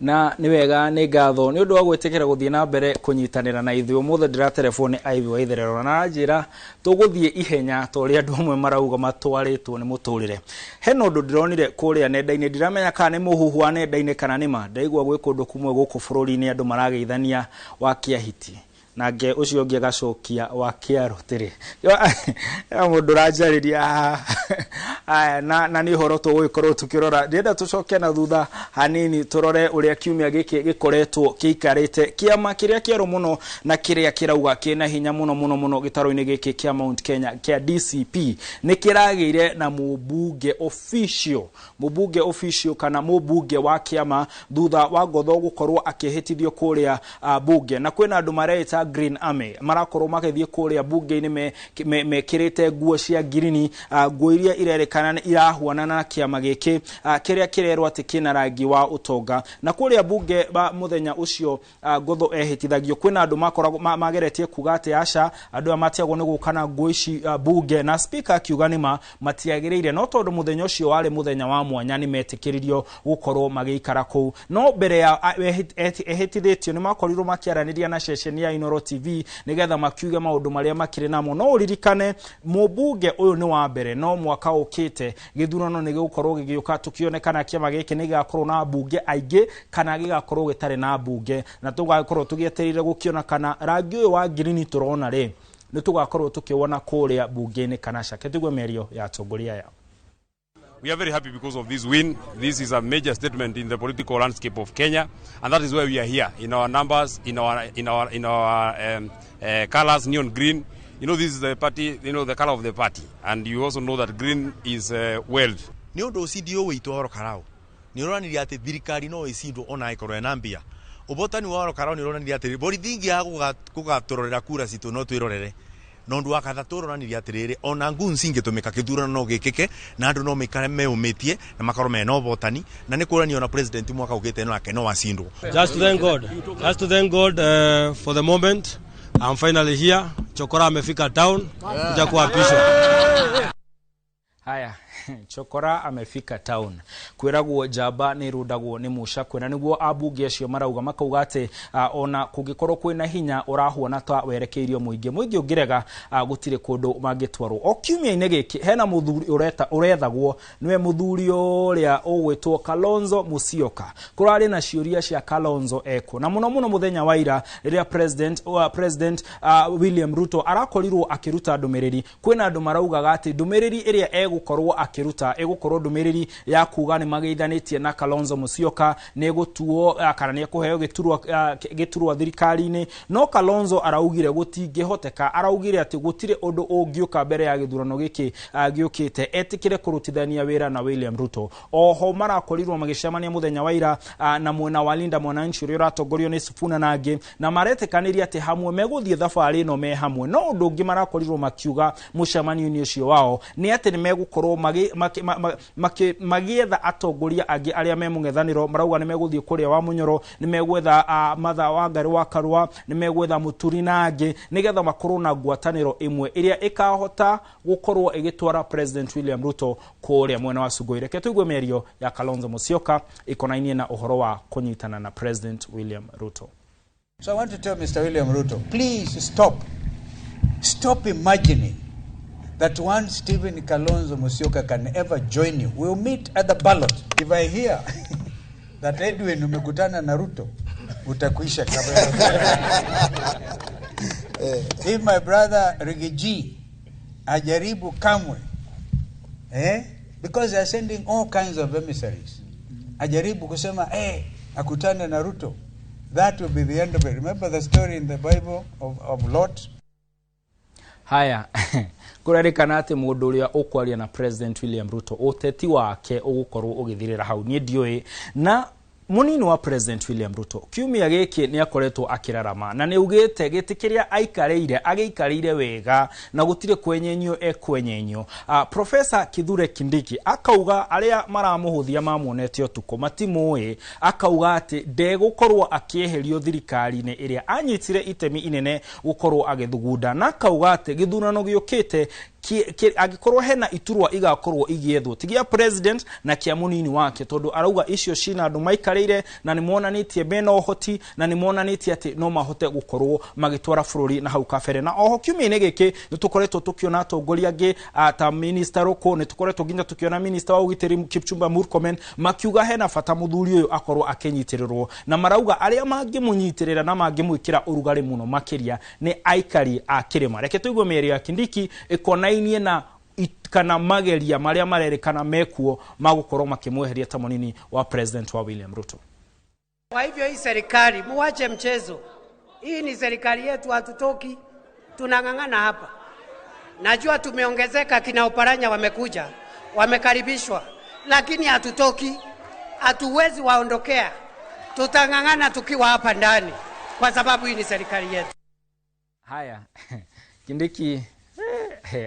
Na nĩ wega, nĩ ngatho nĩ ũndũ wa gwĩtĩkĩra gũthiĩ na mbere kũnyitanĩra na ithuĩ. Ũmũthĩ ndĩraterebwo nĩ Ivy Waitherero na aranjĩra tũgũthiĩ ihenya ta ũrĩa andũ amwe marauga matwarĩtwo nĩ mũtũrĩre. Hena ũndũ ndĩronire kũrĩa nenda-inĩ, ndiramenya kana nĩ mũhuhu wa nenda-inĩ kana nĩ ma. Ndaigua gwĩ kũndũ kũmwe gũkũ bũrũri-inĩ andũ marageithania wa kĩahiti, nake ũcio ũngĩ agacokia wa kĩarũtĩrĩ. Mũndũ ũranjarĩria haha. Aya, na nĩ ũhoro tũgũgĩkorwo tũkĩrora. Ndĩrenda tũcoke na thutha hanini tũrore ũrĩa kiumia gĩkĩ gĩkoretwo kĩikarĩte. Kĩama kĩrĩa kĩerũ mũno na kĩrĩa kĩrauga kĩna hinya mũno mũno mũno gĩtaro-inĩ gĩkĩ kĩa Mount Kenya kĩa DCP nĩ kĩragĩire na mũmbunge official, mũmbunge official kana mũmbunge wa kĩama, thutha wa Ngotho gũkorwo akĩhĩtithio kũrĩa bunge. Na kwĩna andũ mareĩta Green Army marakorwo magĩthiĩ kũrĩa bunge-inĩ mekĩrĩte nguo cia ngirini, nguo iria irerĩkana nĩ irahuanana na kĩama gĩkĩ, kĩrĩa kĩrerwo atĩ kĩna rangi wa ũtonga. Na kũrĩa bunge mũthenya ũcio Ngotho ehĩtithagio, kwĩna andũ makoragwo mageretie kuga atĩ aca, andũ aya matiagwo nĩ gũka na nguo ici bunge, na speaker akiuga nĩma matiagĩrĩire, no tondũ mũthenya ũcio warĩ mũthenya wa mwanya nĩ metĩkĩririo gũkorwo magĩikara kũu. No mbere ya ehĩtithĩtio nĩ makorirwo makĩaranĩria na ceceni ya Inooro TV nĩgetha makiuge maũndũ marĩa makĩrĩ namo. No ũririkane mũmbunge ũyũ nĩ wa mbere, no mwaka ũkĩte gĩthurano nĩ gĩgũkorwo gĩgĩũka, tũkĩone kana kĩama gĩkĩ nĩ gĩgakorwo na mbunge aingĩ kana gĩgakorwo gĩtarĩ na mbunge, na tũgakorwo tũgĩetereire gũkĩona kana rangi ũyũ wa ngirini tũrona rĩ nĩ tũgakorwo tũkĩwona kũrĩa bunge-inĩ kana ca. Tũigue mĩario ya atongoria aya. We are very happy because of this win. This is a major statement in the political landscape of Kenya, and that is why we are here in our numbers, in our colors, neon green. This is the party, the color of the party, and you also know that green is wealth. Nĩ ũndũ ũcindi ũyũ witũ wa Ol Kalou nĩ ũronanirie atĩ thirikari no ĩcindwo ona ĩkorwo ĩna mbia. Ũbotani wa Ol Kalou nĩ ũronanirie atĩ borithi ingĩaga gũgatũrorera kura citũ no twĩrorere. Na ũndũ wa gatatũ ũronanirie atĩrĩrĩ, ona guns ingĩtũmĩka gĩthurano no gĩkĩke na andũ no maikare meũmĩtie na makorwo mena ũbotani, na nĩ kuonania ona president mwaka ũkĩte nake no acindwo. Just to thank God. Just to thank God for the moment. I'm finally here. Chokora amefika town kuja kuapishwa. Haya, chokora amefika town. Kwĩragwo njamba nĩ ĩrũndagwo nĩ mũcakwe, na nĩguo ambunge acio marauga, makauga atĩ ona kũngĩkorwo kwĩna hinya ũrahuana ta werekeirio mũingĩ, mũingĩ ũngĩrega, gũtirĩ kũndũ mangĩtwarwo. O kiumia-inĩ gĩkĩ hena mũthuri ũreta ũrethagwo, nĩwe mũthuri ũrĩa ũgwĩtwo Kalonzo Musyoka. Kũrarĩ na ciũria cia Kalonzo eko na mũno mũno mũthenya wa ira rĩrĩa President William Ruto arakorirwo akĩruta ndũmĩrĩri. Kwĩna andũ maraugaga atĩ ndũmĩrĩri ĩrĩa egũkorwo akĩruta ĩgũkorwo ndũmĩrĩri ya kuga nĩ mageithanĩtie na Kalonzo Musyoka, nĩ egũtuo kana nĩ ekũheo gĩturwa thirikari-inĩ. No Kalonzo araugire gũtingĩhoteka, araugire atĩ gũtirĩ ũndũ ũngĩũka mbere ya gĩthurano gĩkĩ gĩũkĩte etĩkĩre kũrutithania wĩra na William Ruto. Oho marakorirwo magĩcemania mũthenya wa ira na mwena wa Linda Mwananchi ũrĩa ũratongorio nĩ Sifuna na angĩ, na maretĩkanĩria atĩ hamwe megũthiĩ thabarĩ ĩno me hamwe. No ũndũ ũngĩ marakorirwo makiuga mũcemanio-inĩ ũcio wao nĩ atĩ nĩ megũkorwo magĩetha atongoria angĩ arĩa me mũng'ethanĩro. Marauga nĩ megũthiĩ kũrĩa wa Mũnyoro, nĩ megwetha Martha Wangari wa Karua, nĩ megwetha Mũturi na angĩ, nĩgetha makorwo na ngwatanĩro ĩmwe ĩrĩa ĩkahota gũkorwo ĩgĩtwara President William Ruto kũrĩa mwena wa Sugoi. Reke tũigue mĩario ya Kalonzo Musyoka ĩkonainie na ũhoro wa kũnyitana na President William Ruto. So I want to tell Mr. William Ruto, please stop. Stop imagining that one Stephen Kalonzo Musyoka can ever join you. We'll meet at the ballot. If I hear that Edwin umekutana na Ruto, utakuisha kabla. If my brother Riggy G ajaribu kamwe, eh? Because they are sending all kinds of emissaries, ajaribu kusema akutane na Ruto, that will be the end of it. Remember the story in the Bible of Lot? Haya, kũrerĩkana atĩ mũndũ ũrĩa ũkwaria na President William Ruto, ũteti wake ũgũkorwo ũgĩthirĩra hau. Niĩ ndiũĩ. Na mũnini wa President William Ruto kiumia gĩkĩ nĩ akoretwo akĩrarama na nĩ augĩte gĩtĩ kĩrĩa aikarĩire agĩikarĩire wega na gũtirĩ kwenyenyio ekwenyenyio. Professor Kithure Kindiki akauga arĩa maramũhũthia mamuonete ũtukũ matimũĩ, akauga atĩ ndegũkorwo akĩeherio thirikari-inĩ ĩrĩa anyitire itemi inene gũkorwo agĩthugunda, na akauga atĩ gĩthurano gĩũkĩte Angĩkorwo hena iturwa igakorwo igĩethwo tigia president na kia munini wake, tondu arauga icio cina andu maikarĩire na nĩ monanĩtie mena ũhoti na nĩ monanĩtie atĩ no mahote gũkorwo magĩtwara bũrũri na hau kabere. Na oho kiumia-inĩ gĩkĩ nĩ tũkoretwo tũkĩona atongoria angĩ ta Minister Ruku, nĩ tũkoretwo nginya tũkĩona Minister wa ũgitĩri Kipchumba Murkomen makiuga hena bata mũthuri ũyũ akorwo akĩnyitĩrĩrwo, na marauga arĩa mangĩmũnyitĩrĩra na mangĩmwĩkĩra ũrugarĩ mũno makĩria nĩ aikari a kĩrĩma. Reke tũigue mĩario ya Kindiki ĩkonainie na kana mageria marĩa marerĩkana mekuo magũkorwo makĩmweheria ta mũnini wa president wa William Ruto. Kwa hivyo hii serikali muwache mchezo. Hii ni serikali yetu, hatutoki, tunang'ang'ana hapa. Najua tumeongezeka, kina Oparanya wamekuja, wamekaribishwa, lakini hatutoki, hatuwezi waondokea. Tutang'ang'ana tukiwa hapa ndani, kwa sababu hii ni serikali yetu. Haya, Kindiki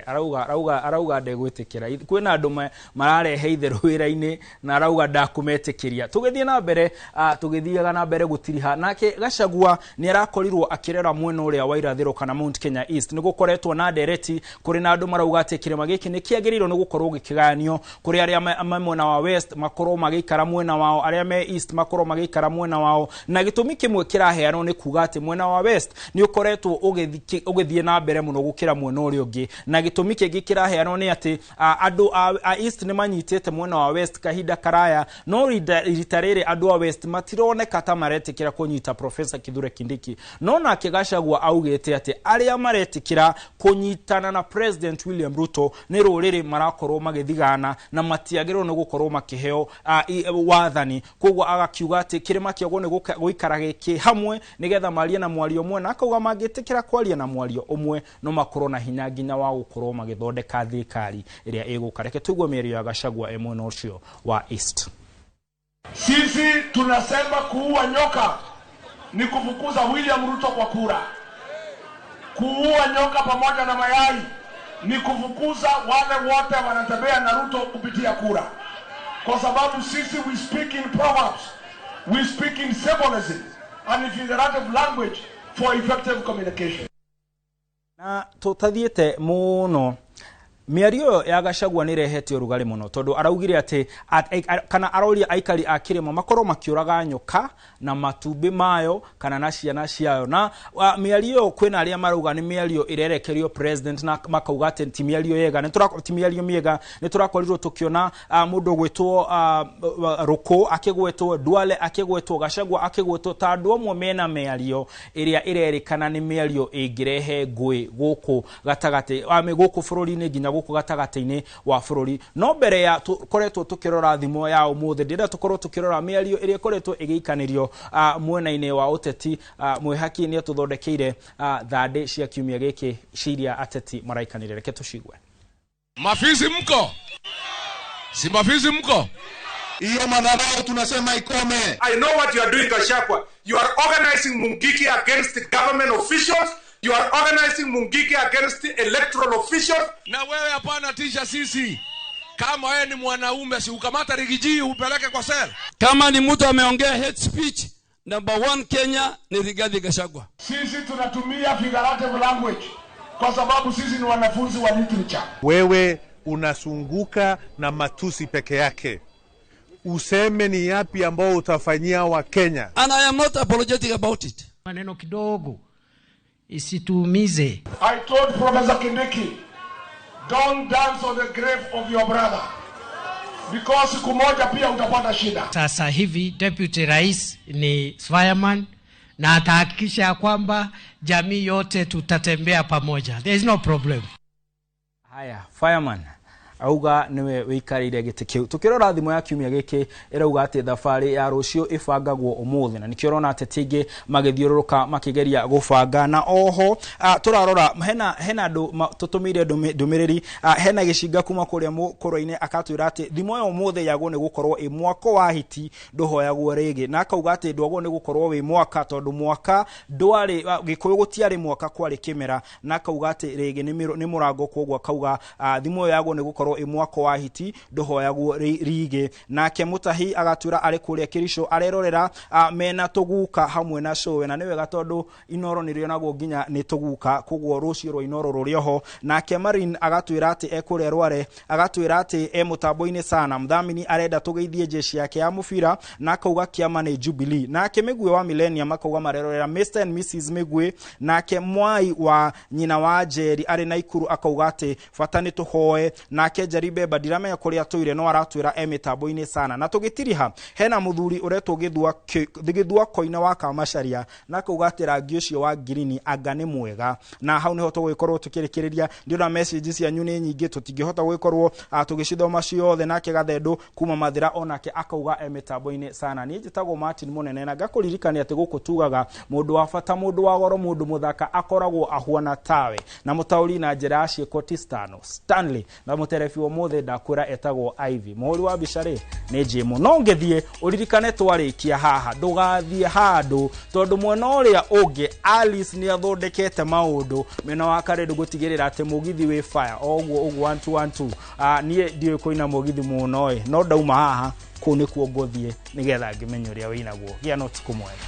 arauga ndegwĩtĩkĩra kwĩna andũ mararehe itherũ wĩra-inĩ na arauga ndakũmetĩkĩria. Tũgĩthiĩ na mbere, tũgĩthiaga na mbere gũtiriha nake Gachagua nĩ arakorirwo akĩrera mwena ũrĩa wa irathĩro kana Mount Kenya East. Nĩ gũkoretwo na ndereti kũrĩ na andũ marauga atĩ kĩrĩma gĩkĩ nĩ kĩagĩrĩirwo nĩ gũkorwo gĩkĩgayanio kũrĩ arĩa me mwena wa West makorwo magĩikara mwena wao, arĩa me East makorwo magĩikara mwena wao, na gĩtũmi kĩmwe kĩraheanwo nĩ kuga atĩ mwena wa West nĩ ũkoretwo ũgĩthiĩ na mbere mũno gũkĩra mwena ũrĩa ũngĩ, na gĩtũmi kĩngĩ kĩraheanwo nĩ atĩ andũ a East nĩ manyitĩte mwena wa West kahinda karaya, no rita rĩrĩ andũ a West matironeka ta maretĩkĩra kũnyita Professor Kithure Kindiki. No nake Gachagua augĩte atĩ arĩa maretĩkĩra kũnyitana na President William Ruto nĩ rũrĩrĩ marakorwo magĩthigana na matiagĩrĩirwo nĩ gũkorwo makĩheo wathani. Koguo agakiuga atĩ kĩrĩma kĩagwo nĩ gũikara gĩkĩ hamwe nĩgetha marie na mwario ũmwe, na akauga mangĩtĩkĩra kwaria na mwario ũmwe no makorwo na hinya nginya wa gũkorwo magĩthondeka thirikari ĩrĩa ĩgũka. Reke tũigue mĩario ya Gachagua e mwena ũcio wa East. Sisi tunasema kuua nyoka ni kufukuza William Ruto kwa kura. Kuua nyoka pamoja na mayai ni kufukuza wale wote wanatembea na Ruto kupitia kura. Kwa sababu sisi we speak in proverbs, we speak in symbolism and figurative language for effective communication. Na tũtathiĩte mũno mĩario ya Gachagua nĩ ĩrehete ũrugarĩ mũno tondũ araugire atĩ kana aroria aikari a kĩrĩma makorwo makĩũraga nyoka na matumbĩ mayo kana na ciana ciayo. Na mĩario ĩyo kwĩna arĩa marauga nĩ mĩario ĩrerekerio president na makauga atĩ ti mĩario yega, ti mĩario mĩega. Nĩ tũrakorirwo tũkĩona mũndũ ũgwĩtwo Ruku akĩgwetwo, Duale akĩgwetwo, Gachagua akĩgwetwo ta andũ amwe mena mĩario ĩrĩa ĩrerĩkana nĩ mĩario ĩngĩrehe ngũĩ gũkũ gatagatĩ gũkũ bũrũri-inĩ nginya gũkũ gatagatĩ-inĩ wa bũrũri. No mbere ya tũkoretwo tũkĩrora thimo ya ũmũthĩ, ndĩrenda tũkorwo tũkĩrora mĩario ĩrĩa ĩkoretwo ĩgĩikanĩrio mwena-inĩ wa ũteti. Mwĩhaki nĩ atũthondekeire thandĩ cia kiumia gĩkĩ ciria ateti maraikanĩria. Reke tũcigue. Mafizi mko? Si mafizi mko? Hiyo madharau tunasema ikome. I know what you are doing, Gachagua. You are organizing Mungiki against the government officials. You are organizing Mungiki against the electoral officials. Na wewe hapana tisha sisi. Kama wewe ni mwanaume si ukamata Rigiji upeleke kwa sel. Kama ni mtu ameongea hate speech, number 1 Kenya ni Rigathi Gachagua. Sisi tunatumia figurative language kwa sababu sisi ni wanafunzi wa literature. Wewe unasunguka na matusi peke yake. Useme ni yapi ambao utafanyia wa Kenya. And I am not apologetic about it. Maneno kidogo isituumize. I told Professor Kindiki, don't dance on the grave of your brother, because siku moja pia utapata shida. Sasa hivi Deputy Rais ni Fireman na atahakikisha kwamba jamii yote tutatembea pamoja. There is no problem. Haya, Fireman auga niwe wikarire gĩtĩ kĩu. Tukĩrora thimũ ya kiumia gĩkĩ ĩrauga atĩ thabarĩ ya rũciũ ĩbangagwo ũmũthĩ, na nĩkĩo ũrona ateti aingĩ magĩthiũrũrũka makĩgeria gũbanga. Na oho tũrarora hena andũ tũtũmĩire ndũmĩrĩri, hena gĩcinga kuma kũrĩa mũkũrũ-inĩ akatwĩra atĩ thimũ ĩyo ũmũthĩ yagwo nĩ gũkorwo ĩ mwako wa hiti ndũhoyagwo rĩngĩ, na akauga atĩ ndwagwo nĩ gũkorwo wĩ mwaka tondũ mwaka ndwarĩ Gĩkũyũ gũtiarĩ mwaka kwarĩ kĩmera, na akauga atĩ rĩngĩ nĩ mũrango, koguo akauga thimũ ĩyo yagwo nĩ gũkorwo Ĩkorwo ĩ mwako wa hiti ndũhoyagwo rigĩ. Nake Mũtahi agatwĩra arĩ kũrĩa Kĩricũ arerorera mena tũguka hamwe na cũwe, na nĩ wega tondũ Inoro nĩ rĩonagwo nginya nĩ tũguka, koguo rũciũ rwa Inoro rũrĩ oho. Nake Marin agatwĩra atĩ ekũrĩa Rware, agatwĩra atĩ e mũtambo-inĩ sana. Mdhamini arenda tũgeithie jeshi yake ya mũbira na akauga kĩama nĩ Jubilee. Nake Mĩguĩ wa Millennium akauga marerorera Mr and Mrs Mĩguĩ. Nake Mwai wa nyina wa Njeri arĩ Naikuru akauga atĩ bata nĩ tũhoe. Nake Njeri Bemba ndiramenya kũrĩa atũire no aratwĩra e mĩtambo-inĩ sana. Na tũgĩtiriha hena mũthuri ũretwo Gĩthua Koina wa Kamacharia na akauga atĩ rangi ũcio wa ngirini anga nĩ mwega. Na hau niho tũgũgĩkorwo tũkĩrĩkĩrĩria. Ndĩrona message cianyu nĩ nyingĩ, tũtingĩhota gũgĩkorwo tũgĩcithoma ciothe. Nake Gathendũ kuma Mathĩra onake akauga e mĩtambo-inĩ sana. Niĩ njĩtagwo Martin Mũnene na ngakũririkania atĩ gũkũ tugaga mũndũ wa bata, mũndũ wa goro, mũndũ mũthaka akoragwo ahuana tawe. Na mũtaũri na njĩra ya ciĩko ti Stano Stanley, na mũterebi wa ũmũthĩ ndakwĩra etagwo Ivy. Mũhũri wa mbica rĩ nĩ Jimo. No ngĩthiĩ ũririkane twarĩkia haha ndũgathiĩ handũ, tondũ mwena ũrĩa ũngĩ Alice nĩ athondekete maũndũ mwena wa Karendu gũtigĩrĩra atĩ mũgithi wĩ fire o ũguo ũguo 1 2 1 2. Niĩ ndiũĩ kũina mũgithi mũno ĩ, no ndauma haha kũu nĩkuo ngũthiĩ nĩgetha ngĩmenye ũrĩa wĩinagwo. Gĩa na ũtukũ mwega.